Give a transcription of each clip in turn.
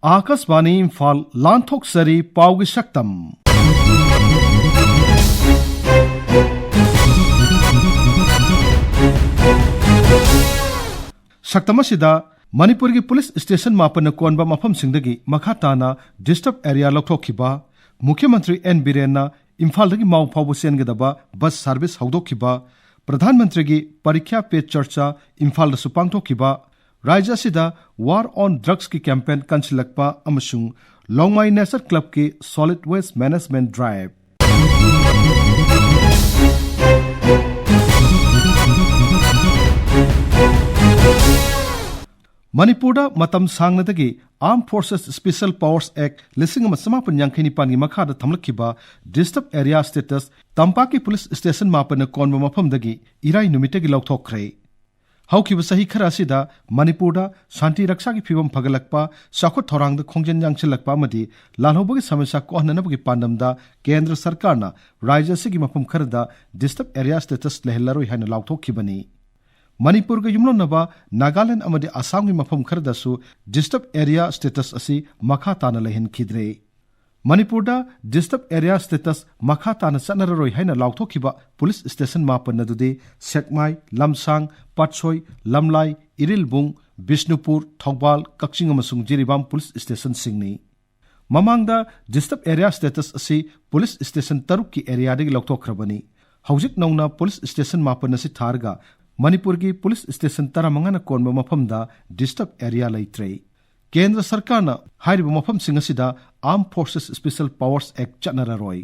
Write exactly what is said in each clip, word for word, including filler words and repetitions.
ꯑꯥꯀꯥꯁꯕꯥꯅꯤ ꯏꯝꯐꯥꯜ ꯂꯥꯟꯊꯣꯛꯆꯔꯤ ꯄꯥꯎꯒꯤ ꯁꯛꯇꯝ꯫ ꯁꯛꯇꯝ ꯑꯁꯤꯗ ꯃꯅꯤꯄꯨꯔꯒꯤ ꯄꯨꯂꯤꯁ ꯁ꯭ꯇꯦꯁꯟ ꯃꯥꯄꯟꯅ ꯀꯣꯟꯕ ꯃꯐꯝꯁꯤꯡꯗꯒꯤ ꯃꯈꯥ ꯇꯥꯅ ꯗꯤꯁꯇꯔꯕ ꯑꯦꯔꯤꯌꯥ ꯂꯧꯊꯣꯛꯈꯤꯕ, ꯃꯨꯈ꯭ꯌ ꯃꯟꯇ꯭ꯔꯤ ꯑꯦꯟ ꯕꯤꯔꯦꯟꯅ ꯏꯝꯐꯥꯜꯗꯒꯤ ꯃꯥꯎ ꯐꯥꯎꯕ ꯆꯦꯟꯒꯗꯕ ꯕꯁ ꯁꯥꯔꯚꯤꯁ ꯍꯧꯗꯣꯛꯈꯤꯕ, ꯄ꯭ꯔꯙꯥꯟ ꯃꯟꯇ꯭ꯔꯤꯒꯤ ꯄꯔꯤꯈ꯭ꯌꯥ ꯄꯦ ꯆꯔꯆꯥ ꯏꯝꯐꯥꯜꯗꯁꯨ ꯄꯥꯡꯊꯣꯛꯈꯤꯕ, ꯔꯥꯖ꯭ꯌ ꯑꯁꯤꯗ ꯋꯥꯔ ꯑꯣꯟ ꯗ꯭ꯔꯒꯁꯀꯤ ꯀꯦꯝꯄꯦꯟ ꯀꯟꯁꯤꯜꯂꯛꯄ ꯑꯃꯁꯨꯡ ꯂꯣꯡꯃꯥꯏ ꯅꯦꯆꯔ ꯀ꯭ꯂꯕꯀꯤ ꯁꯣꯂꯤꯗ ꯋꯦꯁ ꯃꯦꯅꯦꯖꯃꯦꯟꯠ ꯗ꯭ꯔꯥꯏꯚ꯫ ꯃꯅꯤꯄꯨꯔꯗ ꯃꯇꯝ ꯁꯥꯡꯅꯗꯒꯤ Armed Forces Special Powers Act ꯂꯤꯁꯤꯡ ꯑꯃ ꯆꯃꯥꯄꯟ ꯌꯥꯡꯈꯩ ꯅꯤꯄꯥꯟꯒꯤ ꯃꯈꯥꯗ ꯊꯝꯂꯛꯈꯤꯕ ꯗꯤꯁꯇꯔꯕ ꯑꯦꯔꯤꯌꯥ ꯁ꯭ꯇꯦꯇꯁ ꯇꯝꯄꯥꯛꯀꯤ ꯄꯨꯂꯤꯁ ꯁ꯭ꯇꯦꯁꯟ ꯃꯥꯄꯟꯅ ꯀꯣꯟꯕ ꯃꯐꯝꯗꯒꯤ ꯏꯔꯥꯏ ꯅꯨꯃꯤꯠꯇꯒꯤ ꯂꯧꯊꯣꯛꯈ꯭ꯔꯦ꯫ ꯍꯧꯈꯤꯕ ꯆꯍꯤ ꯈꯔ ꯑꯁꯤꯗ ꯃꯅꯤꯄꯨꯔꯗ ꯁꯥꯟꯇꯤ ꯔꯛꯁꯥꯒꯤ ꯐꯤꯕꯝ ꯐꯒꯠꯂꯛꯄ, ꯆꯥꯎꯈꯠ ꯊꯧꯔꯥꯡꯗ ꯈꯣꯡꯖꯦꯜ ꯌꯥꯡꯁꯤꯜꯂꯛꯄ ꯑꯃꯗꯤ ꯂꯥꯜꯍꯧꯕꯒꯤ ꯁꯃꯁ꯭ꯌꯥ ꯀꯣꯛꯍꯟꯅꯅꯕꯒꯤ ꯄꯥꯟꯗꯝꯗ ꯀꯦꯟꯗ꯭ꯔ ꯁꯔꯀꯥꯔꯅ ꯔꯥꯖ꯭ꯌ ꯑꯁꯤꯒꯤ ꯃꯐꯝ ꯈꯔꯗ ꯗꯤꯁꯇꯔꯕ ꯑꯦꯔꯤꯌꯥ ꯁ꯭ꯇꯦꯇꯁ ꯂꯩꯍꯜꯂꯔꯣꯏ ꯍꯥꯏꯅ ꯂꯥꯎꯊꯣꯛꯈꯤꯕꯅꯤ꯫ ꯃꯅꯤꯄꯨꯔꯒ ꯌꯨꯝꯂꯣꯟꯅꯕ ꯅꯥꯒꯥꯂꯦꯟꯗ ꯑꯃꯗꯤ ꯑꯁꯥꯝꯒꯤ ꯃꯐꯝ ꯈꯔꯗꯁꯨ ꯗꯤꯁꯇꯔꯕ ꯑꯦꯔꯤꯌꯥ ꯁ꯭ꯇꯦꯇꯁ ꯑꯁꯤ ꯃꯈꯥ ꯇꯥꯅ ꯂꯩꯍꯟꯈꯤꯗ꯭ꯔꯦ꯫ ꯃꯅꯤꯄꯨꯔꯗ ꯗꯤꯁꯇꯔꯕ ꯑꯦꯔꯤꯌꯥ ꯁ꯭ꯇꯦꯇꯁ ꯃꯈꯥ ꯇꯥꯅ ꯆꯠꯅꯔꯔꯣꯏ ꯍꯥꯏꯅ ꯂꯥꯎꯊꯣꯛꯈꯤꯕ ꯄꯨꯂꯤꯁ ꯁ꯭ꯇꯦꯁꯟ ꯃꯥꯄꯟ ꯑꯗꯨꯗꯤ ꯁꯦꯛꯃꯥꯏ, ꯂꯝꯁꯥꯡ, ꯄꯥꯠꯁꯣꯏ, ꯂꯝꯂꯥꯏ, ꯏꯔꯤꯜꯕꯨꯡ, ꯕꯤꯁꯅꯨꯄꯨꯔ, ꯊꯧꯕꯥꯜ, ꯀꯛꯆꯤꯡ ꯑꯃꯁꯨꯡ ꯖꯤꯔꯤꯕꯥꯝ ꯄꯨꯂꯤꯁ ꯁ꯭ꯇꯦꯁꯟꯁꯤꯡꯅꯤ꯫ ꯃꯃꯥꯡꯗ ꯗꯤꯁꯇꯔꯕ ꯑꯦꯔꯤꯌꯥ ꯁ꯭ꯇꯦꯇꯁ ꯑꯁꯤ ꯄꯨꯂꯤꯁ ꯁ꯭ꯇꯦꯁꯟ ꯇꯔꯨꯛꯀꯤ ꯑꯦꯔꯤꯌꯥꯗꯒꯤ ꯂꯧꯊꯣꯛꯈ꯭ꯔꯕꯅꯤ꯫ ꯍꯧꯖꯤꯛ ꯅꯧꯅ ꯄꯨꯂꯤꯁ ꯁ꯭ꯇꯦꯁꯟ ꯃꯥꯄꯟ ꯑꯁꯤ ꯊꯥꯔꯒ ꯃꯅꯤꯄꯨꯔꯒꯤ ꯄꯨꯂꯤꯁ ꯁ꯭ꯇꯦꯁꯟ ꯇꯔꯥꯃꯉꯥꯅ ꯀꯣꯟꯕ ꯃꯐꯝꯗ ꯗꯤꯁꯇꯔꯕ ꯑꯦꯔꯤꯌꯥ ꯂꯩꯇ꯭ꯔꯦ꯫ ꯀꯦꯟꯗ꯭ꯔ ꯁꯔꯀꯥꯔꯅ ꯍꯥꯏꯔꯤꯕ ꯃꯐꯝꯁꯤꯡ ꯑꯁꯤꯗ Armed Forces Special Powers Act ꯆꯠꯅꯔꯔꯣꯏ꯫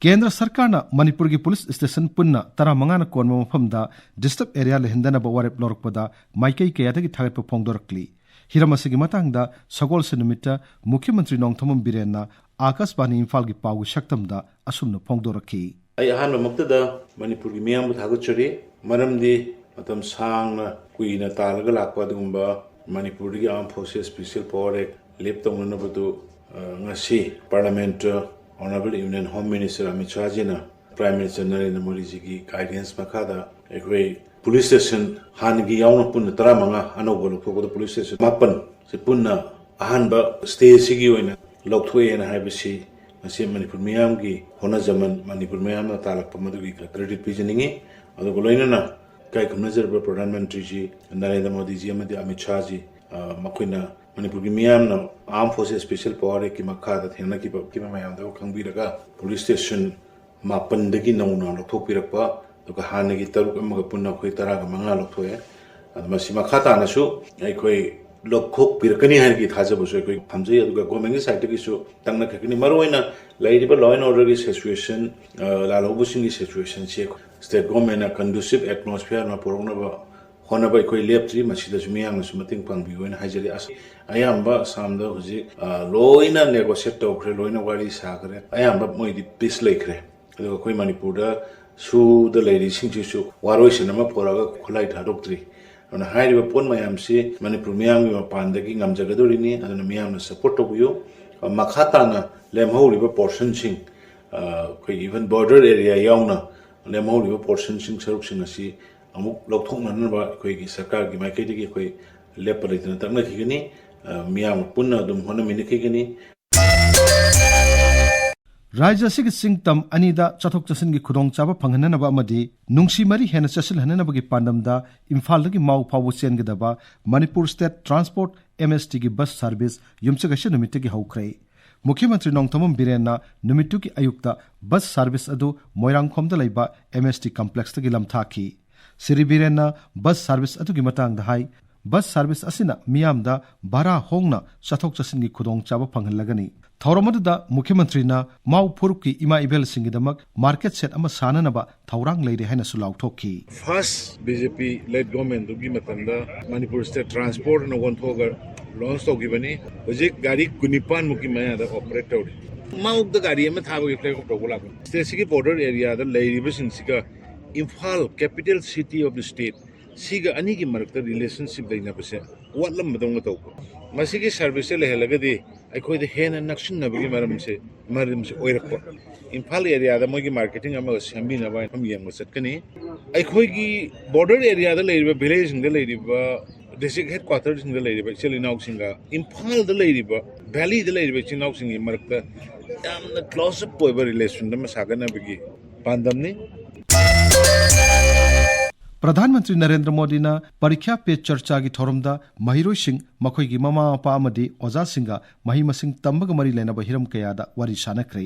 ꯀꯦꯟꯗ꯭ꯔ ꯁꯔꯀꯥꯔꯅ ꯃꯅꯤꯄꯨꯔꯒꯤ ꯄꯨꯂꯤꯁ ꯁ꯭ꯇꯦꯁꯟ ꯄꯨꯟꯅ ꯇꯔꯥꯃꯉꯥꯅ ꯀꯣꯟꯕ ꯃꯐꯝꯗ ꯗꯤꯁꯇꯔꯕ ꯑꯦꯔꯤꯌꯥ ꯂꯩꯍꯟꯗꯅꯕ ꯋꯥꯔꯦꯞ ꯂꯧꯔꯛꯄꯗ ꯃꯥꯏꯀꯩ ꯀꯌꯥꯗꯒꯤ ꯊꯥꯒꯠꯄ ꯐꯣꯡꯗꯣꯔꯛꯂꯤ꯫ ꯍꯤꯔꯝ ꯑꯁꯤꯒꯤ ꯃꯇꯥꯡꯗ ꯁꯒꯣꯜꯁꯦꯟ ꯅꯨꯃꯤꯠꯇ ꯃꯨꯈ꯭ꯌ ꯃꯟꯇ꯭ꯔꯤ ꯅꯣꯡꯊꯣꯝꯕꯝ ꯕꯤꯔꯦꯟꯅ ꯑꯥꯀꯥꯁꯕꯥꯅꯤ ꯏꯝꯐꯥꯜꯒꯤ ꯄꯥꯎꯒꯤ ꯁꯛꯇꯝꯗ ꯑꯁꯨꯝꯅ ꯐꯣꯡꯗꯣꯔꯛꯈꯤ꯫ ꯑꯩ ꯑꯍꯥꯟꯕꯃꯛꯇꯗ ꯃꯅꯤꯄꯨꯔꯒꯤ ꯃꯤꯌꯥꯝꯕꯨ ꯊꯥꯒꯠꯆꯔꯤ, ꯃꯔꯝꯗꯤ ꯃꯇꯝ ꯁꯥꯡꯅ ꯀꯨꯏꯅ ꯇꯥꯜꯂꯒ ꯂꯥꯛꯄ ꯑꯗꯨꯒꯨꯝꯕ ꯃꯅꯤꯄꯨꯔꯗꯒꯤ Armed Forces Special Power Act ꯂꯦꯞ ꯇꯧꯅꯅꯕꯗꯨ, ꯑ, ꯉꯁꯤ Parliament, ꯑ, Honourable Union Home Minister Amit ꯁꯥꯍꯖꯤꯅ Prime Minister Narendra ꯃꯣꯗꯤꯖꯤꯒꯤ guidance ꯃꯈꯥꯗ ꯑꯩꯈꯣꯏ ꯄꯨꯂꯤꯁ ꯁ꯭ꯇꯦꯁꯟ ꯍꯥꯟꯅꯒꯤ ꯌꯥꯎꯅ ꯄꯨꯟꯅ ꯇꯔꯥꯃꯉꯥ, ꯑꯅꯧꯕ ꯂꯧꯊꯣꯛꯄꯗ ꯄꯨꯂꯤꯁ ꯁ꯭ꯇꯦꯁꯟ ꯃꯥꯄꯟ ꯁꯤ ꯄꯨꯟꯅ ꯑꯍꯥꯟꯕ ꯁ꯭ꯇꯦ ꯑꯁꯤꯒꯤ ꯑꯣꯏꯅ ꯂꯧꯊꯣꯛꯑꯦꯅ ꯍꯥꯏꯕꯁꯤ ꯃꯁꯤ ꯃꯅꯤꯄꯨꯔ ꯃꯤꯌꯥꯝꯒꯤ ꯍꯣꯠꯅꯖꯃꯟ, ꯃꯅꯤꯄꯨꯔ ꯃꯤꯌꯥꯝꯅ ꯇꯥꯜꯂꯛꯄ ꯃꯗꯨꯒꯤ ꯀ꯭ꯔꯦꯗꯤꯠ ꯄꯤꯖꯅꯤꯡꯏ꯫ ꯑꯗꯨꯒ ꯂꯣꯏꯅꯅ ꯏꯀꯥꯏ ꯈꯨꯝꯅꯖꯔꯕ ꯄ꯭ꯔꯙꯥꯟ ꯃꯟꯇ꯭ꯔꯤꯖꯤ ꯅꯔꯦꯟꯗ꯭ꯔ ꯃꯣꯗꯤꯖꯤ ꯑꯃꯗꯤ ꯑꯃꯤꯠ ꯁꯥꯍꯖꯤ, ꯑ, ꯃꯈꯣꯏꯅ ꯃꯅꯤꯄꯨꯔꯒꯤ ꯃꯤꯌꯥꯝꯅ Armed Forces Special Power Actꯀꯤ ꯃꯈꯥꯗ ꯊꯦꯡꯅꯈꯤꯕ ꯃꯌꯥꯝꯗꯣ ꯈꯪꯕꯤꯔꯒ ꯄꯨꯂꯤꯁ ꯁ꯭ꯇꯦꯁꯟ ꯃꯥꯄꯟꯗꯒꯤ ꯅꯧꯅ ꯂꯧꯊꯣꯛꯄꯤꯔꯛꯄ, ꯑꯗꯨꯒ ꯍꯥꯟꯅꯒꯤ ꯇꯔꯨꯛ ꯑꯃꯒ ꯄꯨꯟꯅ ꯑꯩꯈꯣꯏ ꯇꯔꯥꯒ ꯃꯉꯥ ꯂꯧꯊꯣꯛꯑꯦ꯫ ꯑꯗꯣ ꯃꯁꯤ ꯃꯈꯥ ꯇꯥꯅꯁꯨ ꯑꯩꯈꯣꯏ ꯂꯧꯊꯣꯛꯄꯤꯔꯛꯀꯅꯤ ꯍꯥꯏꯅꯒꯤ ꯊꯥꯖꯕꯁꯨ ꯑꯩꯈꯣꯏ ꯊꯝꯖꯩ꯫ ꯑꯗꯨꯒ ꯒꯣꯔꯃꯦꯟꯒꯤ ꯁꯥꯏꯠꯇꯒꯤꯁꯨ ꯇꯛꯅꯈꯤꯒꯅꯤ꯫ ꯃꯔꯨꯑꯣꯏꯅ ꯂꯩꯔꯤꯕ law and orderꯒꯤ situation, ꯑ, ꯂꯥꯜꯍꯧꯕꯁꯤꯡꯒꯤ situationꯁꯤ state governmentꯅ conducive atmosphere ꯑꯃ ꯄꯨꯔꯛꯅꯕ ꯍꯣꯠꯅꯕ ꯑꯩꯈꯣꯏ ꯂꯦꯞꯇ꯭ꯔꯤ꯫ ꯃꯁꯤꯗꯁꯨ ꯃꯤꯌꯥꯝꯅꯁꯨ ꯃꯇꯦꯡ ꯄꯥꯡꯕꯤꯌꯨ ꯍꯥꯏꯅ ꯍꯥꯏꯖꯔꯤ꯫ ꯑꯁ, ꯑꯌꯥꯝꯕ ꯑꯁꯥꯝꯗ ꯍꯧꯖꯤꯛ, ꯑ, ꯂꯣꯏꯅ negotiate ꯇꯧꯈ꯭ꯔꯦ, ꯂꯣꯏꯅ ꯋꯥꯔꯤ ꯁꯥꯈ꯭ꯔꯦ, ꯑꯌꯥꯝꯕ ꯃꯣꯏꯗꯤ peace ꯂꯩꯈ꯭ꯔꯦ꯫ ꯑꯗꯨꯒ ꯑꯩꯈꯣꯏ ꯃꯅꯤꯄꯨꯔꯗ ꯁꯨꯗ ꯂꯩꯔꯤꯁꯤꯡꯁꯤꯁꯨ ꯋꯥꯔꯣꯏꯁꯤꯟ ꯑꯃ ꯄꯨꯔꯛꯑꯒ ꯈꯨꯠꯂꯥꯏ ꯊꯥꯗꯣꯛꯇ꯭ꯔꯤ꯫ ꯑꯗꯨꯅ ꯍꯥꯏꯔꯤꯕ ꯄꯣꯠ ꯃꯌꯥꯝꯁꯤ ꯃꯅꯤꯄꯨꯔ ꯃꯤꯌꯥꯝꯒꯤ ꯃꯄꯥꯟꯗꯒꯤ ꯉꯝꯖꯒꯗꯧꯔꯤꯅꯤ꯫ ꯑꯗꯨꯅ ꯃꯤꯌꯥꯝꯅ support ꯇꯧꯕꯤꯌꯨ꯫ ꯃꯈꯥ ꯇꯥꯅ ꯂꯦꯝꯍꯧꯔꯤꯕ portionꯁꯤꯡ, ꯑ, ꯑꯩꯈꯣꯏꯒꯤ even border area ꯌꯥꯎꯅ ꯂꯦꯝꯍꯧꯔꯤꯕ portionꯁꯤꯡ, ꯁꯔꯨꯛꯁꯤꯡ ꯑꯁꯤ ꯑꯃꯨꯛ ꯂꯧꯊꯣꯛꯅꯅꯕ ꯑꯩꯈꯣꯏꯒꯤ ꯁꯔꯀꯥꯔꯒꯤ ꯃꯥꯏꯀꯩꯗꯒꯤ ꯑꯩꯈꯣꯏ ꯂꯦꯞꯄ ꯂꯩꯇꯅ ꯇꯛꯅꯈꯤꯒꯅꯤ꯫ ꯑ, ꯃꯤꯌꯥꯝꯒ ꯄꯨꯟꯅ ꯑꯗꯨꯝ ꯍꯣꯠꯅꯃꯤꯟꯅꯈꯤꯒꯅꯤ꯫ ꯔꯥꯖ꯭ꯌ ꯑꯁꯤꯒꯤ ꯆꯤꯡ ꯇꯝ ꯑꯅꯤꯗ ꯆꯠꯊꯣꯛ ꯆꯠꯁꯤꯟꯒꯤ ꯈꯨꯗꯣꯡꯆꯥꯕ ꯐꯪꯍꯟꯅꯅꯕ ꯑꯃꯗꯤ ꯅꯨꯡꯁꯤ ꯃꯔꯤ ꯍꯦꯟꯅ ꯆꯠꯁꯤꯜꯍꯟꯅꯅꯕꯒꯤ ꯄꯥꯟꯗꯝꯗ ꯏꯝꯐꯥꯜꯗꯒꯤ ꯃꯥꯎ ꯐꯥꯎꯕ ꯆꯦꯟꯒꯗꯕ Manipur State Transport, MSTꯒꯤ bus service ꯌꯨꯝꯁꯀꯩꯁ ꯅꯨꯃꯤꯠꯇꯒꯤ ꯍꯧꯈ꯭ꯔꯦ꯫ ꯃꯨꯈ꯭ꯌ ꯃꯟꯇ꯭ꯔꯤ ꯅꯣꯡꯊꯣꯝꯕꯝ ꯕꯤꯔꯦꯟꯅ ꯅꯨꯃꯤꯠꯇꯨꯒꯤ ꯑꯌꯨꯛꯇ bus service ꯑꯗꯨ ꯃꯣꯏꯔꯥꯡꯈꯣꯝꯗ ꯂꯩꯕ MST complexꯇꯒꯤ ꯂꯝꯊꯥꯈꯤ꯫ ꯁ꯭ꯔꯤ ꯕꯤꯔꯦꯟꯅ bus service ꯑꯗꯨꯒꯤ ꯃꯇꯥꯡꯗ ꯍꯥꯏ, bus service ꯑꯁꯤꯅ ꯃꯤꯌꯥꯝꯗ ꯚꯥꯔꯥ ꯍꯣꯡꯅ ꯆꯠꯊꯣꯛ ꯆꯠꯁꯤꯟꯒꯤ ꯈꯨꯗꯣꯡꯆꯥꯕ ꯐꯪꯍꯜꯂꯒꯅꯤ꯫ ꯊꯧꯔꯝ ꯑꯗꯨꯗ ꯃꯨꯈ꯭ꯌ ꯃꯟꯇ꯭ꯔꯤꯅ ꯃꯥꯎ ꯐꯨꯔꯨꯞꯀꯤ ꯏꯃꯥ ꯏꯕꯦꯜꯁꯤꯡꯒꯤꯗꯃꯛ market shed ꯑꯃ ꯁꯥꯅꯅꯕ ꯊꯧꯔꯥꯡ ꯂꯩꯔꯦ ꯍꯥꯏꯅꯁꯨ ꯂꯥꯎꯊꯣꯛꯈꯤ꯫ First BJP led governmentꯗꯨꯒꯤ ꯃꯇꯝꯗ ꯃꯅꯤꯄꯨꯔ State Transportꯅ ꯑꯣꯟꯊꯣꯛꯑꯒ launch ꯇꯧꯈꯤꯕꯅꯤ꯫ ꯍꯧꯖꯤꯛ ꯒꯥꯔꯤ ꯀꯨꯟꯅꯤꯄꯥꯟ ꯃꯨꯛꯀꯤ ꯃꯌꯥꯗ operate ꯇꯧꯔꯤ꯫ ꯃꯥꯎꯗ ꯒꯥꯔꯤ ꯑꯃ ꯊꯥꯕꯒꯤ flag off ꯇꯧꯕ ꯂꯥꯛꯄꯅꯤ꯫ Stateꯁꯤꯒꯤ border areaꯗ ꯂꯩꯔꯤꯕꯁꯤꯡꯁꯤꯒ Imphal, capital city of the state, ꯁꯤꯒ ꯑꯅꯤꯒꯤ ꯃꯔꯛꯇ relationship ꯂꯩꯅꯕꯁꯦ ꯋꯥꯠꯂꯝꯕꯗꯧꯅ ꯇꯧꯕ꯫ ꯃꯁꯤꯒꯤ serviceꯁꯦ ꯂꯩꯍꯜꯂꯒꯗꯤ ꯑꯩꯈꯣꯏꯗ ꯍꯦꯟꯅ ꯅꯛꯁꯤꯟꯅꯕꯒꯤ ꯃꯔꯝꯁꯦ, ꯃꯔꯝꯁꯦ ꯑꯣꯏꯔꯛꯄ꯫ ꯏꯝꯐꯥꯜ areaꯗ ꯃꯣꯏꯒꯤ marketing ꯑꯃꯒ ꯁꯦꯝꯕꯤꯅꯕ ꯃꯐꯝ ꯌꯦꯡꯕ ꯆꯠꯀꯅꯤ꯫ ꯑꯩꯈꯣꯏꯒꯤ border areaꯗ ꯂꯩꯔꯤꯕ villageꯁꯤꯡꯗ ꯂꯩꯔꯤꯕ ꯗꯤꯁꯇ꯭ꯔꯤꯛ ꯍꯦꯗꯀ꯭ꯋꯥꯇꯔꯁꯤꯡꯗ ꯂꯩꯔꯤꯕ ꯏꯆꯤꯜ ꯏꯅꯥꯎꯁꯤꯡꯒ ꯏꯝꯐꯥꯜꯗ ꯂꯩꯔꯤꯕ, ꯚꯦꯂꯤꯗ ꯂꯩꯔꯤꯕ ꯏꯆꯤꯜ ꯏꯅꯥꯎꯁꯤꯡꯒꯤ ꯃꯔꯛꯇ ꯌꯥꯝꯅ ꯀ꯭ꯂꯣꯖ ꯑꯞ ꯑꯣꯏꯕ ꯔꯤꯂꯦꯁꯟ ꯑꯃ ꯁꯥꯒꯠꯅꯕꯒꯤ ꯄꯥꯟꯗꯝꯅꯤ꯫ ꯄ꯭ꯔꯙꯥꯟ ꯃꯟꯇ꯭ꯔꯤ ꯅꯔꯦꯟꯗ꯭ꯔ ꯃꯣꯗꯤꯅ ꯄꯔꯤꯈ꯭ꯌꯥ ꯄꯦ ꯆꯔꯆꯥꯒꯤ ꯊꯧꯔꯝꯗ ꯃꯍꯩꯔꯣꯏꯁꯤꯡ, ꯃꯈꯣꯏꯒꯤ ꯃꯃꯥ ꯃꯄꯥ ꯑꯃꯗꯤ ꯑꯣꯖꯥꯁꯤꯡꯒ ꯃꯍꯩ ꯃꯁꯤꯡ ꯇꯝꯕꯒ ꯃꯔꯤ ꯂꯩꯅꯕ ꯍꯤꯔꯝ ꯀꯌꯥꯗ ꯋꯥꯔꯤ ꯁꯥꯅꯈ꯭ꯔꯦ꯫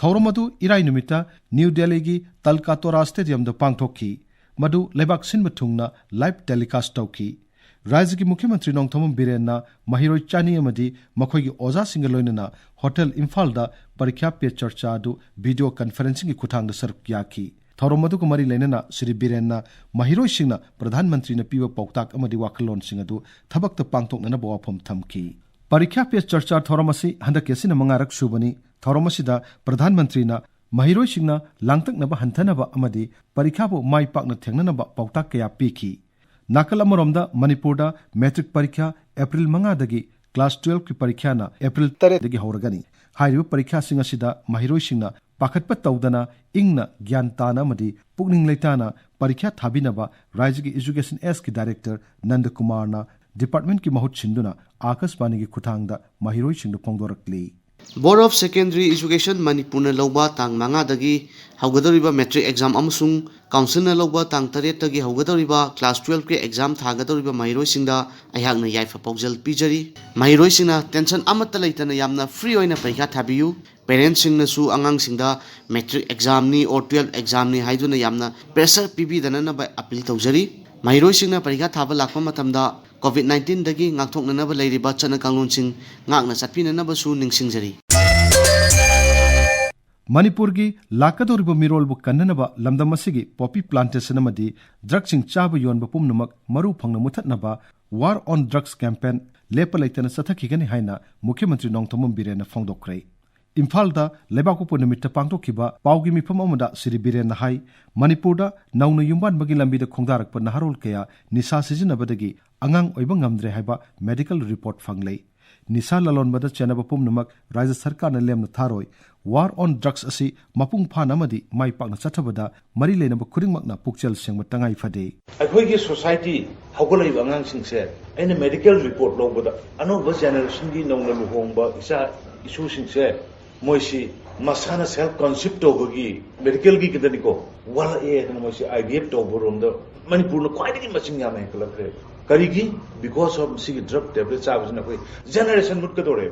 ꯊꯧꯔꯝ ꯑꯗꯨ ꯏꯔꯥꯏ ꯅꯨꯃꯤꯠꯇ ꯅ꯭ꯌꯨ ꯗꯦꯜꯂꯤꯒꯤ ꯇꯜꯀꯥꯇꯣꯔꯥ ꯁ꯭ꯇꯦꯗꯤꯌꯝꯗ ꯄꯥꯡꯊꯣꯛꯈꯤ꯫ ꯃꯗꯨ ꯂꯩꯕꯥꯛ ꯁꯤꯟꯕ ꯊꯨꯡꯅ ꯂꯥꯏꯚ ꯇꯦꯂꯤꯀꯥꯁ ꯇꯧꯈꯤ꯫ ꯔꯥꯖ꯭ꯌꯒꯤ ꯃꯨꯈ꯭ꯌ ꯃꯟꯇ꯭ꯔꯤ ꯅꯣꯡꯊꯣꯝꯕꯝ ꯕꯤꯔꯦꯟꯅ ꯃꯍꯩꯔꯣꯏ ꯆꯅꯤ ꯑꯃꯗꯤ ꯃꯈꯣꯏꯒꯤ ꯑꯣꯖꯥꯁꯤꯡꯒ ꯂꯣꯏꯅꯅ ꯍꯣꯇꯦꯜ ꯏꯝꯐꯥꯜꯗ ꯄꯔꯤꯈ꯭ꯌꯥ ꯄꯦ ꯆꯔꯆꯥ ꯑꯗꯨ ꯚꯤꯗꯤꯑꯣ ꯀꯟꯐꯔꯦꯟꯁꯤꯡꯒꯤ ꯈꯨꯠꯊꯥꯡꯗ ꯁꯔꯨꯛ ꯌꯥꯈꯤ꯫ ꯊꯧꯔꯝ ꯑꯗꯨꯒ ꯃꯔꯤ ꯂꯩꯅꯅ ꯁ꯭ꯔꯤ ꯕꯤꯔꯦꯟꯅ ꯃꯍꯩꯔꯣꯏꯁꯤꯡꯅ ꯄ꯭ꯔꯙꯥꯟ ꯃꯟꯇ꯭ꯔꯤꯅ ꯄꯤꯕ ꯄꯥꯎꯇꯥꯛ ꯑꯃꯗꯤ ꯋꯥꯈꯜꯂꯣꯟꯁꯤꯡ ꯑꯗꯨ ꯊꯕꯛꯇ ꯄꯥꯡꯊꯣꯛꯅꯅꯕ ꯋꯥꯐꯝ ꯊꯝꯈꯤ꯫ ꯄꯔꯤꯈ꯭ꯌꯥ ꯄꯦ ꯆꯔꯆꯥ ꯊꯧꯔꯝ ꯑꯁꯤ ꯍꯟꯗꯛꯀꯤ ꯑꯁꯤꯅ ꯃꯉꯥꯔꯛ ꯁꯨꯕꯅꯤ꯫ ꯊꯧꯔꯝ ꯑꯁꯤꯗ ꯄ꯭ꯔꯙꯥꯟ ꯃꯟꯇ꯭ꯔꯤꯅ ꯃꯍꯩꯔꯣꯏꯁꯤꯡꯅ ꯂꯥꯡꯇꯛꯅꯕ ꯍꯟꯊꯅꯕ ꯑꯃꯗꯤ ꯄꯔꯤꯈ꯭ꯌꯥꯕꯨ ꯃꯥꯏ ꯄꯥꯛꯅ ꯊꯦꯡꯅꯅꯕ ꯄꯥꯎꯇꯥꯛ ꯀꯌꯥ ꯄꯤꯈꯤ꯫ ꯅꯥꯀꯜ ꯑꯃꯔꯣꯝꯗ ꯃꯅꯤꯄꯨꯔꯗ ꯃꯦꯇ꯭ꯔꯤꯛ ꯄꯔꯤꯈ꯭ꯌꯥ ꯑꯦꯄ꯭ꯔꯤꯜ ꯃꯉꯥꯗꯒꯤ, ꯀ꯭ꯂꯥꯁ ꯇꯨꯌꯦꯜꯐꯀꯤ ꯄꯔꯤꯈ꯭ꯌꯥꯅ ꯑꯦꯄ꯭ꯔꯤꯜ ꯇꯔꯦꯠꯇꯒꯤ ꯍꯧꯔꯒꯅꯤ꯫ ꯍꯥꯏꯔꯤꯕ ꯄꯔꯤꯈ꯭ꯌꯥꯁꯤꯡ ꯑꯁꯤꯗ ꯃꯍꯩꯔꯣꯏꯁꯤꯡꯅ ꯄꯥꯈꯠꯄ ꯇꯧꯗꯅ ꯏꯪꯅ ꯒ꯭ꯌꯥꯟ ꯇꯥꯅ ꯑꯃꯗꯤ ꯄꯨꯛꯅꯤꯡ ꯂꯩꯇꯥꯅ ꯄꯔꯤꯈ꯭ꯌꯥ ꯊꯥꯕꯤꯅꯕ ꯔꯥꯖ꯭ꯌꯒꯤ ꯏꯖꯨꯀꯦꯁꯟ ꯑꯦꯁꯀꯤ ꯗꯥꯏꯔꯦꯛꯇꯔ ꯅꯟꯗ ꯀꯨꯃꯥꯔꯅ ꯗꯤꯄꯥꯔꯠꯃꯦꯟꯠꯀꯤ ꯃꯍꯨꯠ ꯁꯤꯟꯗꯨꯅ ꯑꯥꯀꯥꯁꯕꯥꯅꯤꯒꯤ ꯈꯨꯠꯊꯥꯡꯗ ꯃꯍꯩꯔꯣꯏꯁꯤꯡꯗ ꯐꯣꯡꯗꯣꯔꯛꯂꯤ꯫ Board of Secondary Education ꯃꯅꯤꯄꯨꯔꯅ ꯂꯧꯕ ꯇꯥꯡ ꯃꯉꯥꯗꯒꯤ ꯍꯧꯒꯗꯧꯔꯤꯕ ꯃꯦꯇ꯭ꯔꯤꯛ ꯑꯦꯛꯖꯥꯝ ꯑꯃꯁꯨꯡ ꯀꯥꯎꯟꯁꯤꯜꯅ ꯂꯧꯕ ꯇꯥꯡ ꯇꯔꯦꯠꯇꯒꯤ ꯍꯧꯒꯗꯧꯔꯤꯕ ꯀ꯭ꯂꯥꯁ ꯇꯨꯌꯦꯜꯐꯀꯤ ꯑꯦꯛꯖꯥꯝ ꯊꯥꯒꯗꯧꯔꯤꯕ ꯃꯍꯩꯔꯣꯏꯁꯤꯡꯗ ꯑꯩꯍꯥꯛꯅ ꯌꯥꯏꯐ ꯄꯥꯎꯖꯦꯜ ꯄꯤꯖꯔꯤ꯫ ꯃꯍꯩꯔꯣꯏꯁꯤꯡꯅ ꯇꯦꯟꯁꯟ ꯑꯃꯠꯇ ꯂꯩꯇꯅ ꯌꯥꯝꯅ ꯐ꯭ꯔꯤ ꯑꯣꯏꯅ ꯄꯔꯤꯈꯥ ꯊꯥꯕꯤꯌꯨ꯫ ꯄꯦꯔꯦꯟꯠꯁꯤꯡꯅꯁꯨ ꯑꯉꯥꯡꯁꯤꯡꯗ ꯃꯦꯇ꯭ꯔꯤꯛ ꯑꯦꯛꯖꯥꯝꯅꯤ ꯑꯣꯔ ꯇꯨꯌꯦꯜꯐ ꯑꯦꯛꯖꯥꯝꯅꯤ ꯍꯥꯏꯗꯨꯅ ꯌꯥꯝꯅ ꯄ꯭ꯔꯦꯁꯔ ꯄꯤꯕꯤꯗꯅꯅꯕ ꯑꯄꯤꯜ ꯇꯧꯖꯔꯤ꯫ ꯃꯍꯩꯔꯣꯏꯁꯤꯡꯅ ꯄꯔꯤꯈꯥ ꯊꯥꯕ ꯂꯥꯛꯄ ꯃꯇꯝꯗ ꯀꯣꯚꯤꯗ ꯅꯥꯏꯟꯇꯤꯟꯗꯒꯤ ꯉꯥꯛꯊꯣꯛꯅꯅꯕ ꯂꯩꯔꯤꯕ ꯆꯠꯅ ꯀꯥꯡꯂꯣꯟꯁꯤꯡ ꯉꯥꯛꯅ ꯆꯠꯄꯤꯅꯅꯕꯁꯨ ꯅꯤꯡꯁꯤꯡꯖꯔꯤ꯫ ꯃꯅꯤꯄꯨꯔꯒꯤ ꯂꯥꯛꯀꯗꯧꯔꯤꯕ ꯃꯤꯔꯣꯜꯕꯨ ꯀꯟꯅꯅꯕ ꯂꯝꯗꯝ ꯑꯁꯤꯒꯤ ꯄꯣꯄꯤ ꯄ꯭ꯂꯥꯟꯇꯦꯁꯟ ꯑꯃꯗꯤ ꯗ꯭ꯔꯒꯁꯤꯡ ꯆꯥꯕ ꯌꯣꯟꯕ ꯄꯨꯝꯅꯃꯛ ꯃꯔꯨ ꯐꯪꯅ ꯃꯨꯊꯠꯅꯕ War on Drugs campaign ꯂꯦꯞꯄ ꯂꯩꯇꯅ ꯆꯠꯊꯈꯤꯒꯅꯤ ꯍꯥꯏꯅ ꯃꯨꯈ꯭ꯌ ꯃꯟꯇ꯭ꯔꯤ ꯅꯣꯡꯊꯣꯝꯕꯝ ꯕꯤꯔꯦꯟꯅ ꯐꯣꯡꯗꯣꯛꯈ꯭ꯔꯦ꯫ ꯏꯝꯐꯥꯜꯗ ꯂꯩꯕꯥꯛꯄꯣꯛꯄ ꯅꯨꯃꯤꯠꯇ ꯄꯥꯡꯊꯣꯛꯈꯤꯕ ꯄꯥꯎꯒꯤ ꯃꯤꯐꯝ ꯑꯃꯗ ꯁ꯭ꯔꯤ ꯕꯤꯔꯦꯟꯅ ꯍꯥꯏ, ꯃꯅꯤꯄꯨꯔꯗ ꯅꯧꯅ ꯌꯨꯝꯕꯥꯟꯕꯒꯤ ꯂꯝꯕꯤꯗ ꯈꯣꯡꯗꯥꯔꯛꯄ ꯅꯍꯥꯔꯣꯜ ꯀꯌꯥ ꯅꯤꯁꯥ ꯁꯤꯖꯤꯟꯅꯕꯗꯒꯤ ꯑꯉꯥꯡ ꯑꯣꯏꯕ ꯉꯝꯗ꯭ꯔꯦ ꯍꯥꯏꯕ ꯃꯦꯗꯤꯀꯦꯜ ꯔꯤꯄꯣꯔꯠ ꯐꯪꯂꯦ꯫ ꯅꯤꯁꯥ ꯂꯂꯣꯟꯕꯗ ꯆꯦꯟꯅꯕ ꯄꯨꯝꯅꯃꯛ ꯔꯥꯖ꯭ꯌ ꯁꯔꯀꯥꯔꯅ ꯂꯦꯝꯅ ꯊꯥꯔꯣꯏ꯫ War on drugs ꯑꯁꯤ ꯃꯄꯨꯡ ꯐꯥꯅ ꯑꯃꯗꯤ ꯃꯥꯏ ꯄꯥꯛꯅ ꯆꯠꯊꯕꯗ ꯃꯔꯤ ꯂꯩꯅꯕ ꯈꯨꯗꯤꯡꯃꯛꯅ ꯄꯨꯛꯆꯦꯜ ꯁꯦꯡꯕ ꯇꯉꯥꯏ ꯐꯗꯦ꯫ ꯑꯩꯈꯣꯏꯒꯤ society ꯍꯧꯒꯠꯂꯛꯏꯕ ꯑꯉꯥꯡꯁꯤꯡꯁꯦ ꯑꯩꯅ medical report ꯂꯧꯕꯗ ꯑꯅꯧꯕ generationꯒꯤ ꯅꯧꯅ ꯂꯨꯍꯣꯡꯕ ꯏꯆꯥ ꯏꯁꯨꯁꯤꯡꯁꯦ ꯃꯣꯏꯁꯤ ꯃꯁꯥꯅ self conceive ꯇꯧꯕꯒꯤ medicalꯒꯤ ꯈꯛꯇꯅꯤꯀꯣ ꯋꯥꯠꯂꯛꯑꯦ ꯍꯥꯏꯗꯅ ꯃꯣꯏꯁꯤ IVF ꯇꯧꯕꯔꯣꯝꯗ ꯃꯅꯤꯄꯨꯔꯅ ꯈ꯭ꯋꯥꯏꯗꯒꯤ ꯃꯁꯤꯡ ꯌꯥꯝꯅ ꯍꯦꯟꯒꯠꯂꯛꯈ꯭ꯔꯦ꯫ ꯀꯔꯤꯒꯤ? Because of ꯁꯤꯒꯤ drug tablet ꯆꯥꯕꯁꯤꯅ ꯑꯩꯈꯣꯏ generation ꯃꯨꯠꯀꯗꯧꯔꯦ꯫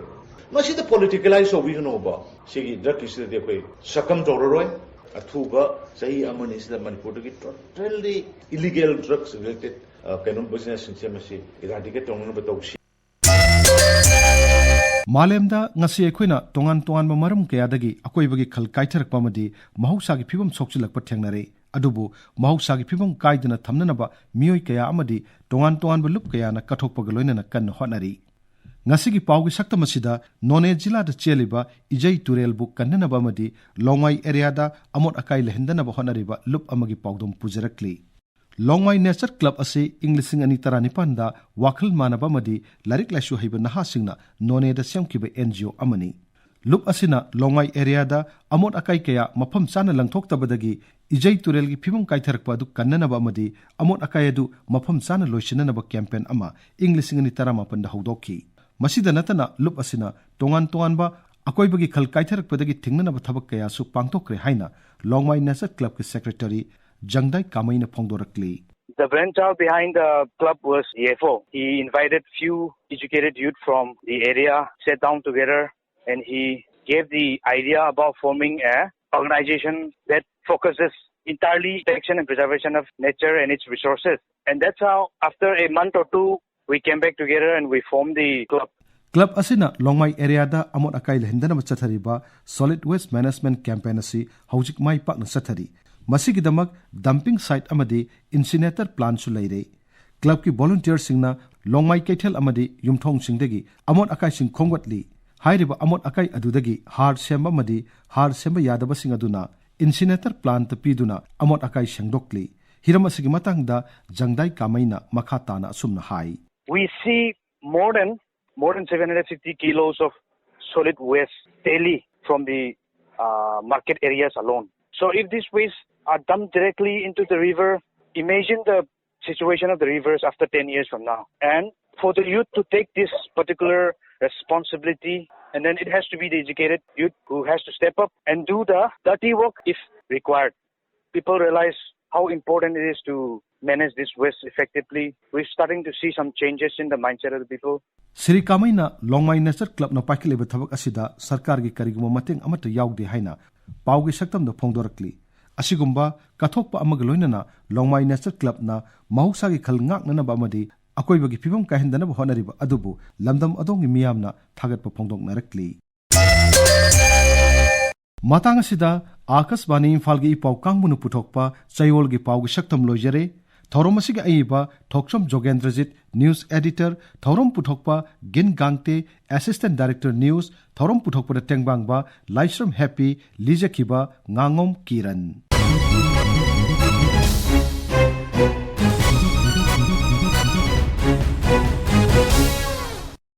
ꯃꯁꯤꯗ politicalize ꯇꯧꯕꯤꯒꯅꯣꯕ꯫ ꯁꯤꯒꯤ drugꯀꯤꯁꯤꯗꯗꯤ ꯑꯩꯈꯣꯏ succumb ꯇꯧꯔꯔꯣꯏ꯫ ꯑꯊꯨꯕ ꯆꯍꯤ ꯑꯃꯅꯤꯁꯤꯗ ꯃꯅꯤꯄꯨꯔꯗꯒꯤ totally illegal drugs related ꯀꯩꯅꯣ businessꯁꯤꯡꯁꯦ ꯃꯁꯤ eradicate ꯇꯧꯅꯅꯕ ꯇꯧꯁꯤ꯫ ꯃꯥꯂꯦꯝꯗ ꯉꯁꯤ ꯑꯩꯈꯣꯏꯅ ꯇꯣꯉꯥꯟ ꯇꯣꯉꯥꯟꯕ ꯃꯔꯝ ꯀꯌꯥꯗꯒꯤ ꯑꯀꯣꯏꯕꯒꯤ ꯈꯜ ꯀꯥꯏꯊꯔꯛꯄ ꯑꯃꯗꯤ ꯃꯍꯧꯁꯥꯒꯤ ꯐꯤꯕꯝ ꯁꯣꯛꯆꯤꯜꯂꯛꯄ ꯊꯦꯡꯅꯔꯦ꯫ ꯑꯗꯨꯕꯨ ꯃꯍꯧꯁꯥꯒꯤ ꯐꯤꯕꯝ ꯀꯥꯏꯗꯅ ꯊꯝꯅꯅꯕ ꯃꯤꯑꯣꯏ ꯀꯌꯥ ꯑꯃꯗꯤ ꯇꯣꯉꯥꯟ ꯇꯣꯉꯥꯟꯕ ꯂꯨꯞ ꯀꯌꯥꯅ ꯀꯠꯊꯣꯛꯄꯒ ꯂꯣꯏꯅꯅ ꯀꯟꯅ ꯍꯣꯠꯅꯔꯤ꯫ ꯉꯁꯤꯒꯤ ꯄꯥꯎꯒꯤ ꯁꯛꯇꯝ ꯑꯁꯤꯗ ꯅꯣꯅꯦ ꯖꯤꯂꯥꯗ ꯆꯦꯜꯂꯤꯕ ꯏꯖꯩ ꯇꯨꯔꯦꯜꯕꯨ ꯀꯟꯅꯅꯕ ꯑꯃꯗꯤ ꯂꯣꯡꯃꯥꯏ areaꯗ ꯑꯃꯣꯠ ꯑꯀꯥꯏ ꯂꯩꯍꯟꯗꯅꯕ ꯍꯣꯠꯅꯔꯤꯕ ꯂꯨꯞ ꯑꯃꯒꯤ ꯄꯥꯎꯗꯝ ꯄꯨꯖꯔꯛꯂꯤ꯫ ꯂꯣꯡꯃꯥꯏ Nature Club ꯑꯁꯤ ꯏꯪ ꯂꯤꯁꯤꯡ ꯑꯅꯤ ꯇꯔꯥꯅꯤꯄꯥꯟꯗ ꯋꯥꯈꯜ ꯃꯥꯟꯅꯕ ꯑꯃꯗꯤ ꯂꯥꯏꯔꯤꯛ ꯂꯥꯏꯁꯨ ꯍꯩꯕ ꯅꯍꯥꯁꯤꯡꯅ ꯅꯣꯅꯦꯗ ꯁꯦꯝꯈꯤꯕ NGO ꯑꯃꯅꯤ꯫ ꯂꯨꯞ ꯑꯁꯤꯅ ꯂꯣꯡꯃꯥꯏ areaꯗ ꯑꯃꯣꯠ ꯑꯀꯥꯏ ꯀꯌꯥ ꯃꯐꯝ ꯆꯥꯅ ꯂꯪꯊꯣꯛꯇꯕꯗꯒꯤ ꯏꯖꯩ ꯇꯨꯔꯦꯜꯒꯤ ꯐꯤꯕꯝ ꯀꯥꯏꯊꯔꯛꯄ ꯑꯗꯨ ꯀꯟꯅꯅꯕ ꯑꯃꯗꯤ ꯑꯃꯣꯠ ꯑꯀꯥꯏ ꯑꯗꯨ ꯃꯐꯝ ꯆꯥꯅ ꯂꯣꯏꯁꯤꯟꯅꯅꯕ campaign ꯑꯃ ꯏꯪ ꯂꯤꯁꯤꯡ ꯑꯅꯤ ꯇꯔꯥꯃꯥꯄꯟꯗ ꯍꯧꯗꯣꯛꯈꯤ꯫ ꯃꯁꯤꯗ ꯅꯠꯇꯅ ꯂꯨꯞ ꯑꯁꯤꯅ ꯇꯣꯉꯥꯟ ꯇꯣꯉꯥꯟꯕ ꯑꯀꯣꯏꯕꯒꯤ ꯈꯜ ꯀꯥꯏꯊꯔꯛꯄꯗꯒꯤ ꯊꯤꯡꯅꯅꯕ ꯊꯕꯛ ꯀꯌꯥꯁꯨ ꯄꯥꯡꯊꯣꯛꯈ꯭ꯔꯦ ꯍꯥꯏꯅ ꯂꯣꯡꯃꯥꯏ Nature Clubꯀꯤ secretary ꯖꯪꯗꯥꯏ ꯀꯥꯃꯩꯅ ꯐꯣꯡꯗꯣꯔꯛꯂꯤ꯫ The brainchild behind the club was D F O. He invited few educated youth from the area, sat down together, and he gave the idea about forming a organization that focuses entirely protection and preservation of nature and its resources. And that's how, after a month or two, we came back together and we formed the club. Club ꯑꯁꯤꯅ ꯂꯣꯡꯃꯥꯏ areaꯗ ꯑꯃꯣꯠ ꯑꯀꯥꯏ ꯂꯩꯍꯟꯗꯅꯕ ꯆꯠꯊꯔꯤꯕ solid waste management campaign ꯑꯁꯤ ꯍꯧꯖꯤꯛ ꯃꯥꯏ ꯄꯥꯛꯅ ꯆꯠꯊꯔꯤ꯫ ꯃꯁꯤꯒꯤꯗꯃꯛ dumping site ꯑꯃꯗꯤ incinerator plantꯁꯨ ꯂꯩꯔꯦ꯫ Clubꯀꯤ volunteerꯁꯤꯡꯅ ꯂꯣꯡꯃꯥꯏ ꯀꯩꯊꯦꯜ ꯑꯃꯗꯤ ꯌꯨꯝꯊꯣꯡꯁꯤꯡꯗꯒꯤ ꯑꯃꯣꯠ ꯑꯀꯥꯏꯁꯤꯡ ꯈꯣꯝꯒꯠꯂꯤ꯫ ꯍꯥꯏꯔꯤꯕ ꯑꯃꯣꯠ ꯑꯀꯥꯏ ꯑꯗꯨꯗꯒꯤ ꯍꯥꯔ ꯁꯦꯝꯕ ꯑꯃꯗꯤ ꯍꯥꯔ ꯁꯦꯝꯕ ꯌꯥꯗꯕꯁꯤꯡ ꯑꯗꯨꯅ incinerator plantꯇ ꯄꯤꯗꯨꯅ ꯑꯃꯣꯠ ꯑꯀꯥꯏ ꯁꯦꯡꯗꯣꯛꯂꯤ꯫ ꯍꯤꯔꯝ ꯑꯁꯤꯒꯤ ꯃꯇꯥꯡꯗ ꯖꯪꯗꯥꯏ ꯀꯥꯃꯩꯅ ꯃꯈꯥ ꯇꯥꯅ ꯑꯁꯨꯝꯅ ꯍꯥꯏ꯫ We see more than more than seven hundred fifty kilos of solid waste daily from the uh, market areas alone. So if these wastes are dumped directly into the river, imagine the situation of the rivers after ten years from now. And for the youth to take this particular responsibility, and then it has to be the educated youth who has to step up and do the dirty work if required. People realize how important it is to manage this waste effectively. We're starting to see some changes in the mindset of the people. Shri ꯀꯥꯃꯩꯅ Longmai nature ꯀ꯭ꯂꯕꯅ ꯄꯥꯏꯈꯠꯂꯤꯕ ꯊꯕꯛ ꯑꯁꯤꯗ ꯁꯔꯀꯥꯔꯒꯤ ꯀꯔꯤꯒꯨꯝꯕ ꯃꯇꯦꯡ ꯑꯃꯠꯇ ꯌꯥꯎꯗꯦ ꯍꯥꯏꯅ ꯄꯥꯎꯒꯤ ꯁꯛꯇꯝꯗ ꯐꯣꯡꯗꯣꯔꯛꯂꯤ꯫ ꯑꯁꯤꯒꯨꯝꯕ ꯀꯠꯊꯣꯛꯄ ꯑꯃꯒ ꯂꯣꯏꯅꯅ ꯂꯣꯡꯃꯥꯏ ꯅꯦꯆꯔ ꯀ꯭ꯂꯕꯅ ꯃꯍꯧꯁꯥꯒꯤ ꯈꯜ ꯉꯥꯛꯅꯅꯕ ꯑꯃꯗꯤ ꯑꯀꯣꯏꯕꯒꯤ ꯐꯤꯕꯝ ꯀꯥꯏꯍꯟꯗꯅꯕ ꯍꯣꯠꯅꯔꯤꯕ ꯑꯗꯨꯕꯨ ꯂꯝꯗꯝ ꯑꯗꯣꯝꯒꯤ ꯃꯤꯌꯥꯝꯅ ꯊꯥꯒꯠꯄ ꯐꯣꯡꯗꯣꯛꯅꯔꯛꯂꯤ꯫ ꯃꯇꯥꯡ ꯑꯁꯤꯗ ꯑꯥꯀꯥꯁꯕꯥꯅꯤ ꯏꯝꯐꯥꯜꯒꯤ ꯏ ꯄꯥꯎ ꯀꯥꯡꯕꯨꯅ ꯄꯨꯊꯣꯛꯄ ꯆꯌꯣꯜꯒꯤ ꯄꯥꯎꯒꯤ ꯁꯛꯇꯝ ꯂꯣꯏꯖꯔꯦ꯫ ꯊꯧꯔꯝ ꯑꯁꯤꯒꯤ ꯑꯏꯕ ꯊꯣꯛꯆꯣꯝ ꯖꯣꯒꯦꯟꯗ꯭ꯔꯖꯤꯠ, news editor, ꯊꯧꯔꯝ ꯄꯨꯊꯣꯛꯄ ꯒꯤꯟ ꯒꯥꯡꯇꯦ, assistant director news, ꯊꯧꯔꯝ ꯄꯨꯊꯣꯛꯄꯗ ꯇꯦꯡꯕꯥꯡꯕ ꯂꯥꯏꯁ꯭ꯔꯝ ꯍꯦꯄꯤ, ꯂꯤꯖꯈꯤꯕ ꯉꯥꯉꯣꯝ ꯀꯤꯔꯟ꯫